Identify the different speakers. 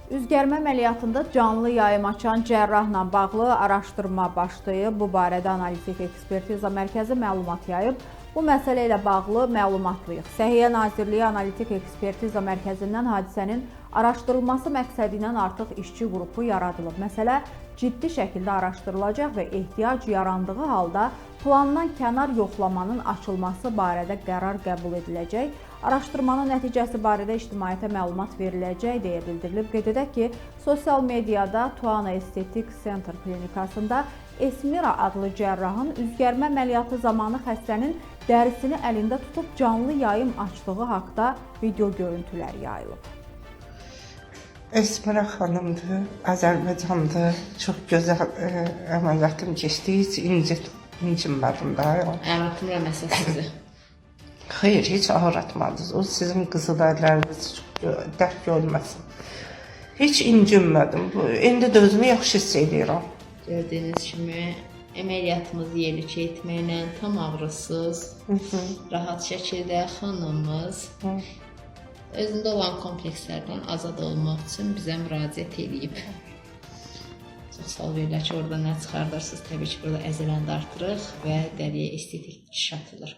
Speaker 1: Üzgərmə əməliyyatında canlı yayım açan cərrahla bağlı araşdırma başlayıb. Bu barədə Analitik Ekspertiza Mərkəzi məlumat yayıb. Bu məsələ ilə bağlı məlumatlıyıq. Səhiyyə Nazirliyi Analitik Ekspertiza Mərkəzindən hadisənin araşdırılması məqsədi ilə artıq işçi qrupu yaradılıb. Məsələ ciddi şəkildə araşdırılacaq və ehtiyac yarandığı halda plandan kənar yoxlamanın açılması barədə qərar qəbul ediləcək. Araşdırmanın nəticəsi barədə ictimaiyyətə məlumat veriləcək deyə bildirilib. Qeyd edək ki, sosial mediada Tuana Estetik Center klinikasında Esmira adlı cərrahın üzgərmə əməliyyatı zamanı xəstənin dərisini əlində tutub canlı yayım açdığı haqda video görüntülər yayılıb.
Speaker 2: Esmira xanımdır, Azərbaycandır. Çox gözəl əməliyyatım keçdi. Heç incinmədim də.
Speaker 3: Ağrıtmıram əsas sizi.
Speaker 2: Xeyr, heç ağrıtmadınız. O sizin qızıl əlləriniz çox dərd görməsin. Heç incinmədim. İndi də özümü yaxşı hiss edirəm.
Speaker 3: Gördüyünüz kimi əməliyyatımız yerli etməklə tam ağrısız, rahat şəkildə xanımımız özündə olan komplekslərdən azad olmaq üçün bizə müraciət eləyib. Çox sual verirlər ki, orada nə çıxardırsınız? Təbii ki, burada əzələni də artırırıq və dəriyə estetik dikiş atılır.